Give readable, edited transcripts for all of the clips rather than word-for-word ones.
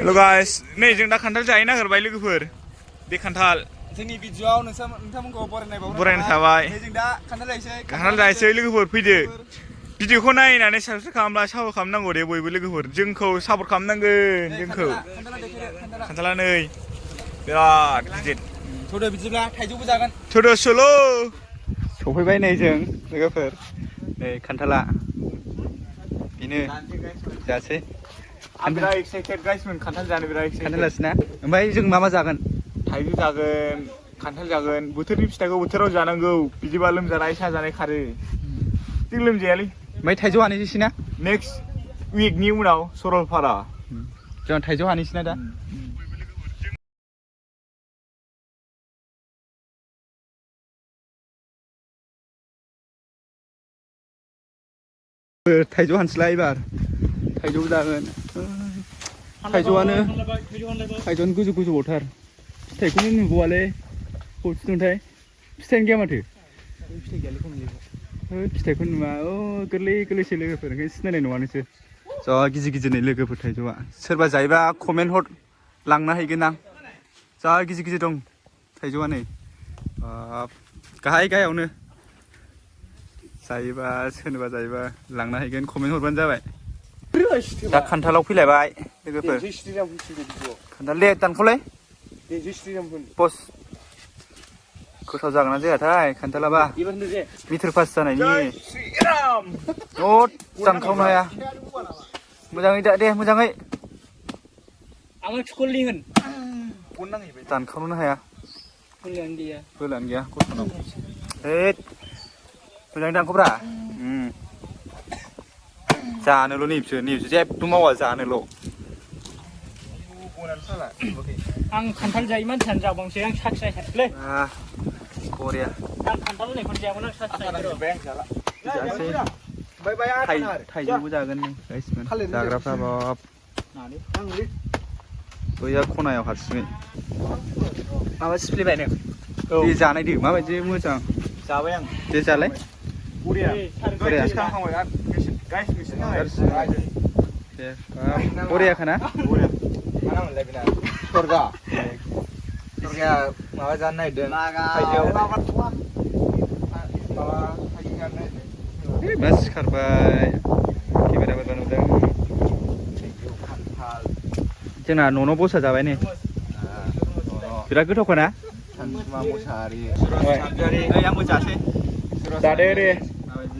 Hello guys, नै जों दा खान्थाल जाहैनो नागिरबाय लोगोफोर बे खान्थाल जोंनि भिडिअआव नोंथांमोनखौ बरायनाय थाबाय जों दा खान्थाल जाहैसै लोगोफोर फैदो भिडिअखौ नायनानै साबस्क्राइब खालामब्ला सापर्ट खालामनांगौ दे बयबो लोगोफोर जोंखौ सापर्ट खालामनांगोन जोंखौ खान्थाला नै बिराद गिदिर थौदो बिदिब्ला थाइजौबो जागोन थौदो सोल' सफैबाय नै जों लोगोफोर नै खान्थाला बेनो जासै आं बिराद एक्साइटेड गाइसमोन खान्थाल जानो बिराद एक्साइटेड खान्थालासैना ओमफ्राय जों मा जागोन थाइजौ जागोन खान्थाल जागोन बोथोरनि फिथाइखौ बोथोराव जानांगौ बिदिबा लोमजानाय साजानाय खारो जों लोमजायालै ओमफ्राय थाइजौ हानैसैना नेक्स्ट उइकनि उनाव सरलपारा जों थाइजौ हानैसैना दा थाइजौ हानसैलाय एबार थाइजौ जागोन थाइजौआनो गोजौ गोजौआवथार फिथाइखौनो नुबावालै बबेथि दंथाय फिथाइयानो गैया माथो फिथाइखौ नुवा गोरलै गोरलैसो लोगोफोर ओंखायनो सिनायनाय नङा नोंसोर जा गिदिर गिदिरनै लोगोफोर थाइजौआ सोरबा जायोबा कमेन्ट हर लांना हैगोन आं जा गिदिर गिदिर दं थाइजौआ नै गाहायावनो जायोबा सोरनोबा जायोबा लांना हैगोन कमेन्ट हरबानो जाबाय दा खान्थालाव फैलायबाय लोगोफोर खान्थाल दे दानख'लाय बस गोथाव जागोन ना जायाथाय खान्थालाबा मिटार पास जानायनि दानखावनो हाया मोजाङै दे मोजाङै दानखावनो हाया बोलानो गैया गथ'नाव मोजाङै दानख'ब्रा जानोल' नैबिसो जेबो मावा जानोल' आं खान्थाल जायो मानसियानो जाबांसै आं साखिनायखासैलै बरिया आं खान्थाल होननायखौनो जायामोन आं साखिनाय थाइजौबो जागोन जाग्राफ्रा बाब बैया खनायाव हारसिङै माबा सिफ्लेबाय नों दे जानायदो माबायदि मोजां जाबाय आं दे जालाय बरिया बरियाखाना सरगाया माबा जानो नागिरदों थाइजौ मा सिखारबाय केमेराबो नुदों जोंना न' बसा जाबाय नै बिराद गोथावखाना आंबो जासै जादो दे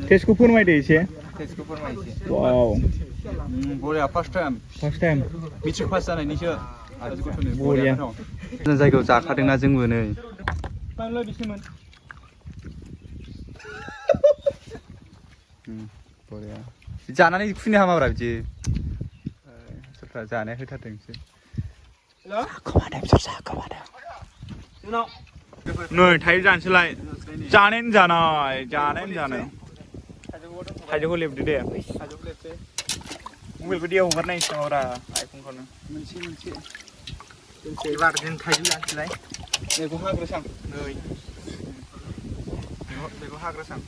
टेस्टखौ फोरमायदो एसे वाव बरिया फार्स्ट टाइम मेट्रिक पास जानायनिसो बरिया जों जायगायाव जाखादोंना जोंबो नै बरिया जानानै खुनो हामाब्रा बिदि सोरफ्रा जानाया होथारदों बिसोर नै थाइजौ जानोसैलाय जानायानो जानाय थाइजौखौ लेबदो दे मबाइलखौ दैयाव हगारनायसै नामाब्रा आइफनखौनो मोनसे एबार जों थाइजौ जानोसैलाय बेखौ हाग्रोसां नै बेखौ हाग्रोसां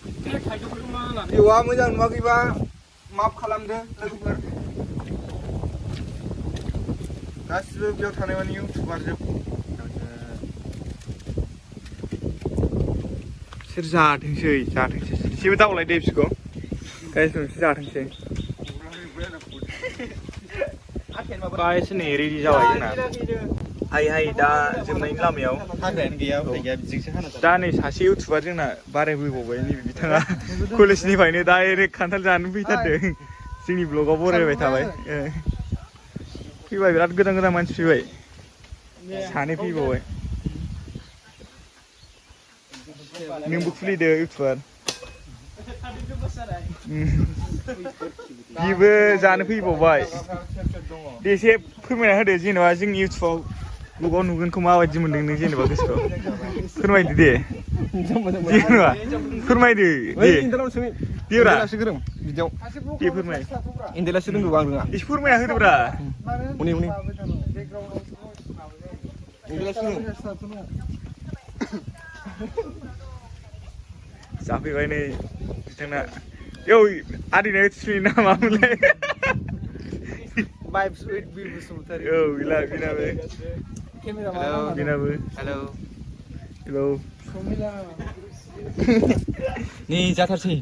भिउआ मोजां नुवाखैबा माफ खालामदो लोगोफोर गासिबो बेयाव थानाय माने इउटुबार जोब बिसोर जाथोंसै एसेबो दावलायदो बिसोरखौ गाइसफोर बिसोर जाथोंसै गाइस नै रेडि जाबाय जोंना हाय दा जोबनायनि लामायाव दा नै सासे इउटुबार जोंना बारायफैबावबाय नैबे बिथाङा कलेजनिफ्रायनो डाइरेक्ट खान्थाल जानो फैथारदों जोंनि ब्लगाव बरायबाय थाबाय फैबाय बिराद गोदान मानसि फैबाय सानै फैबावबाय नोंबो खुलिदो इउटुबार बिबो जानो फैबावबाय दे एसे फोरमायना होदो जेनेबा जोंनि इउटुबाव ब्लगाव नुगोनखौ माबायदि मोनदों नों जेनेबा गोसोखौ फोरमायदो दे जेनेबा फोरमायदो दे देब्रा बिदियाव दे फोरमाय इन्देलासो रोंगौ आं रोङा एसे फोरमायना होदोब्रा उनि इन्देलासो रोङो जाफैबाय नै बिथांना आदैना स्त्रिनि नामा मोनलाय vibes with Bibu Sumutari. औ गैला बेनाबो बेनाबो Hello. हेलौ Ni जाथारसै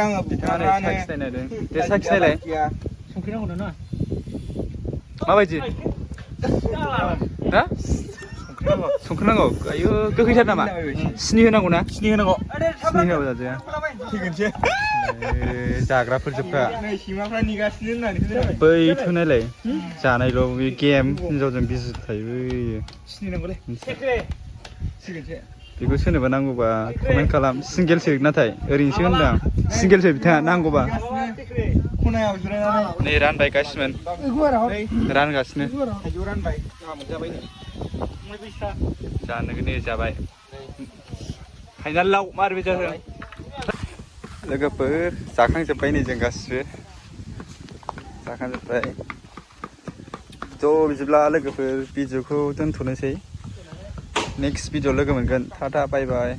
आङो बिथाङानो साखिनायदों दे साखिनायलाय संख्रि नांगौ ना माबायदि हा संख्रि नांगौ आयु गोखैथार नामा सिनि होनांगौ ना सिनि होनांगौ सिनि होआबा जाजाया फैगोनसै जाग्राफोर जोबखा नै सैमाफ्रा नेगासिनो होननानै बैथ' नायलाय जानायल' बे गेम हिनजावजों बिजि थायो बैयो सिनि नांगौलै फैगोनसै बेखौ सोरनोबा नांगौबा कमेन्ट खालाम सिंगेलसो नाथाय ओरैनोसो होनदां सिंगेलसो बिथाङा नांगौबा खनायाव जिरायनानै नै रानबायगासिनोमोन रानगासिनो थाइजौ रानबाय जोंहा मोनजाबाय जानो नै जाबाय फाइनालाव माबोरै जादों लोगोफोर जाखांजोब्बाय नै जों गासिबो जाखांजोब्बाय थ' बिदिब्ला लोगोफोर भिडिअखौ दोनथ'नोसै नेक्स्ट भिडिअ लोगो मोनगोन टाटा बाय बाय